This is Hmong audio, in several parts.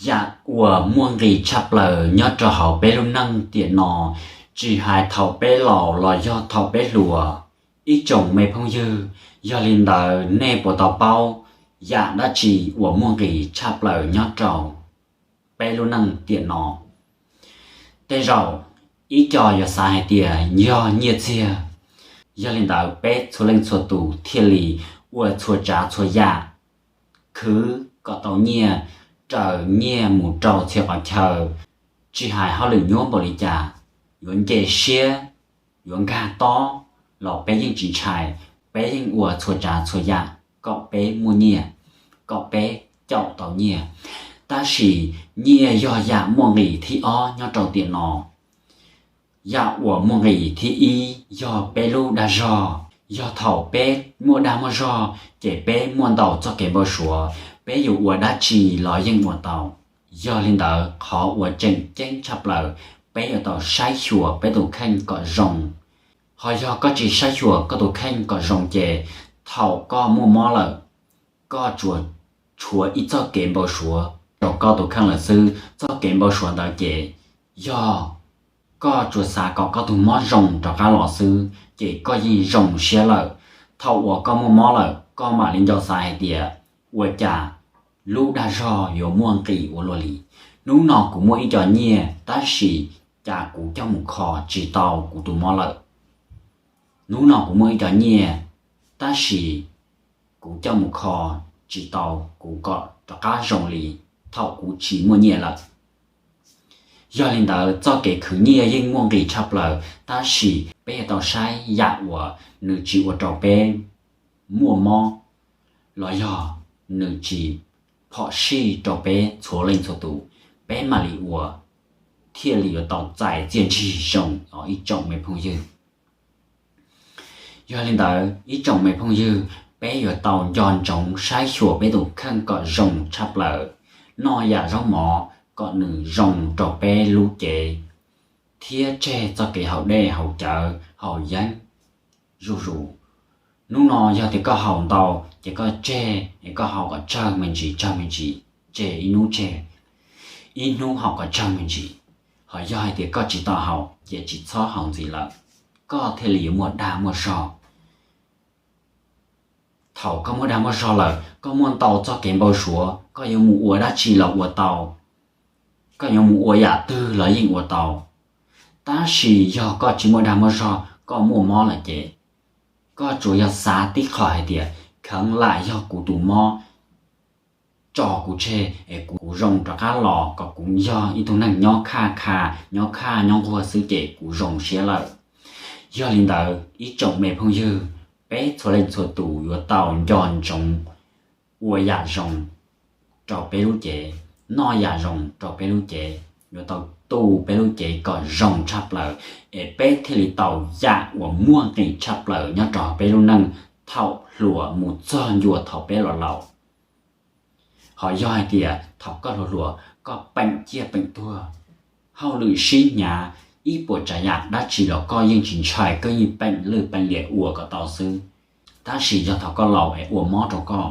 Yam uas muaj nqis tshaj plaws nyob rau hauv peb lub neej tiam no, tsis hais thaum peb laus los yog thaum peb hluas, ib tsoom me phooj ywg, yog li ntawd nej puas tau paub yam dab tsi uas muaj nqis tshaj plaws nyob rau peb lub neej tiam no? Tej zaum ib co yuav xav hais tias yog nyiaj txiag. Yog li ntawd peb txhua leej txhua tus thiaj li ua txhua tsav txhua yam khwv kom tau nyiaj, raws nyiaj mus rau txhia qhov chaw. Tsis hais hauj lwm nyuaj npaum li cas, yuav nce siab, yuav nkag tob los peb yeej tsis ntshai, peb yeej ua txhua tsav txhua yam kom peb muaj nyiaj, kom peb caum tau nyiaj. Tab sis nyiaj yog yam muaj nqis thib ob nyob rau tiam no. Yam uas muaj nqis thib ib yog peb lub dag zog. Yog thaum peb muaj dag muaj zog ces peb muaj ntau txoj kev npau suav, peb yuav ua dab tsi los yeej ua tau. Yog li ntawd qhov uas tseem ceeb tshaj plaws, peb yuav tau saib xyuas peb tus kheej kom zoo. Ho yog koj tsis saib xyuas koj tus kheej kom zoo ces thaum koj muaj mob lawm, koj tsuas tshuav ib txoj kev npau suav rau koj tus kheej lawm xwb. Txoj kev npau suav ntawd ces yog koj tsuas xav kom koj tus mob zoo rov qab los xwb ces koj yeej zoo siab lawm. Thaum uas koj muaj mob lawm koj mam li nco xav hais tias ua cas lub dag zog yuav muaj nqis ua luaj li. Hnub no kuv muaj ib co nyiaj tab sis cas kuv coj mus kho tsis tau kuv tus mob lawm. Hnub no kuv muaj ib co nyiaj tab sis kuv coj mus kho tsis tau kuv kom rov qab zoo li thaum kuv tsis muaj nyiaj lawm. Yog li ntawd txoj kev khwv nyiaj yeej muaj nqis tshaj plaws, tab sis peb yuav tau saib yam uas nws tsis ua rau peb muaj mob los yog nws tsis phom sij rau peb txhua leej txhua tus, peb mam li ua thiaj li yuav tau txais txiaj ntsig zoo os ib tsoom me phooj ywg. Yog li ntawd ib tsoom me phooj ywg, peb yuav tau nco ntsoov saib xyuas peb tus kheej kom zoo tshaj plaws, noj yam zaub mov kom nws zoo rau peb lub cev, thiab tseg txoj kev haus dej haus cawv haus yeeb zuj zus. Hnub no yog tias koj haus ntau ces koj tseg es koj haus kom tsawg me ntsis tsawg me ntsis, tseg ib hnub tseg ib hnub haus kom tsawg me ntsis. Ho yog hais tias koj tsis tau haus ces tsis txhob haus ntxiv lawm, koj thiaj li yuav muaj dag muaj zog. Thaum koj muaj dag muaj zog lawm, koj muaj ntau txoj kev npau suav, koj yuav mus ua dab tsi los ua tau, koj yuav mus ua yam twg los yeej ua tau. Tab sis yog koj tsis muaj dag muaj zog, koj muaj mob lawm ces koj tsuas yog xav tib qho hais tias kheev lam yog kuv tus mob tso kuv tseg es kuv zoo rov qab los kom kuv yog ib tug neeg nyob khaj kha, nyob khaj nyob nquag xwb ces kuv zoo siab lawm. Yog li ntawd ib tsoom me phooj ywg, peb txhua leej txhua tus yuav tau nco ntsoov ua yam zoo rau peb lub cev, noj yam zoo rau peb lub cev, yuav tau tu peb lub cev kom zoo tshaj plaws, es peb thiaj li tau yam uas muaj nqis tshaj plaws nyob rau peb lub neej thaum hluas mus txog ncua thaum peb los laus. Ho yog hais tias thaum koj hluas hluas koj peem ciaj peem tuag, hauj lwm sib hnyav, ib puas tsav yam dab tsi los koj yeej tsis ntshai, koj yeej peem lwj peem liam ua kom tau xwb. Tab sis yog thaum koj laus es ua mob rau koj,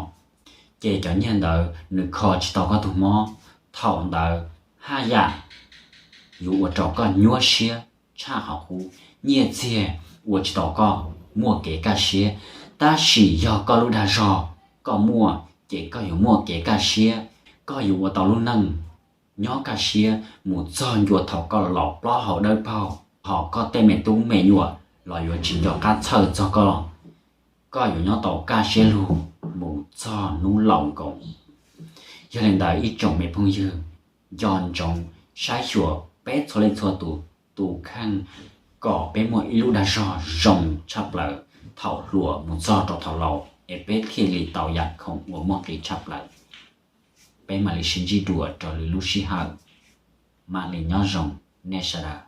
ces cov nyiaj ntawd nws kho tsis tau koj tus mob. Thaum ntawd haj yam yuav ua rau koj nyuaj siab tshaj qhov qub. Nyiaj txiag ua tsis tau koj muaj kev kaj siab, tab sis yog koj lub dag zog koj muaj, ces koj yuav muaj kev kaj siab, koj yuav ua tau lub neej nyob kaj siab mus txog ncua thaum koj laus plaub hau dawb paug, ho koj tej me tub me nyuam los yuav tsis nco qab txhawj txog koj, koj yuav nyob tau kaj siab lug mus txog hnub laus nkoos. Yog li ntawd ib tsoom me phooj ywg, nco ntsoov saib xyuas peb txhua leej txhua tus tus kheej kom peb muaj ib lub dag zog zoo tshaj plaws thaum hluas mus txog rau thaum laus es peb thiaj li tau yam khoom uas muaj nqis tshaj plaws. Peb mam li sib ntsib dua rau lwm lub sij hawm. Mam li nyob zoo nej sawv daws.